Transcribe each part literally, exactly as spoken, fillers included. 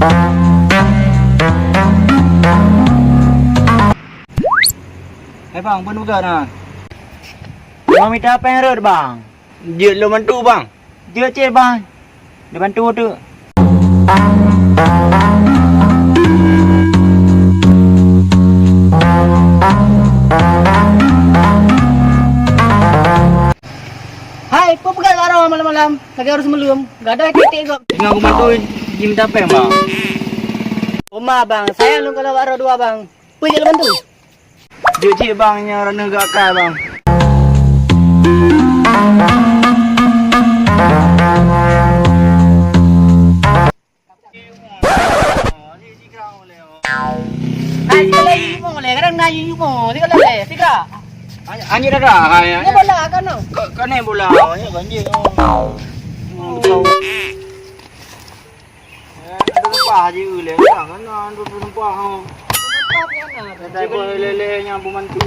Hai bang, bun buka na. Mau mita péng rot bang. Jeuet lôn bantu bang. Jeuet cit bang. Dibantu tu. Hai, peue peugah lam aroe malam-malam? Lagèe ureueng seumeuleuem. Gadôh tiek-tiek gob. Ingat aku bantu jimita péng bang. Uma bang, sayang lôn kalau bak droe dua bang. Peue jeuet lôn bantu? Jeuet cit bang, nyang raneuk geuakai bang. Hai, sikali yumo lé, kadang na yumo, sikali lé, sigra. Anjing dada, hai. Ni bola kan no? Ka, ka ni bola, ni ganjil. Hmm, betul. Eh, ada rempah je lé, kan? Ada rempah, ha. Ada lele nyang pembantu.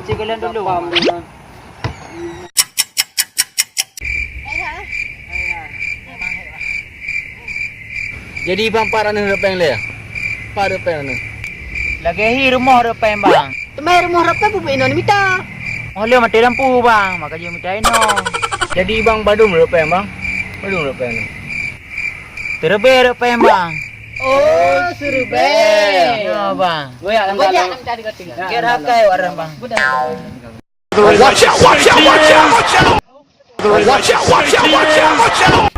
Cik kalian dulu. Jadi bang, pat raneuk rot péng lé? Pat rot péng raneuk? Lagèe hi rumoh rot péng bang. Teumé rumoh rot péng peue inoe mita? Oh, lé maté lampu bang, maka jimita inoe. Jadi bang, padum rot péng bang? Padum rot péng nyoe? Teureubeue rot péng bang. Oh, seureubeue. Ya bang. Goyak, goyak. Kira kai orang bang. Watch out, watch out, watch out, watch out. Watch out, watch out, watch out, watch out.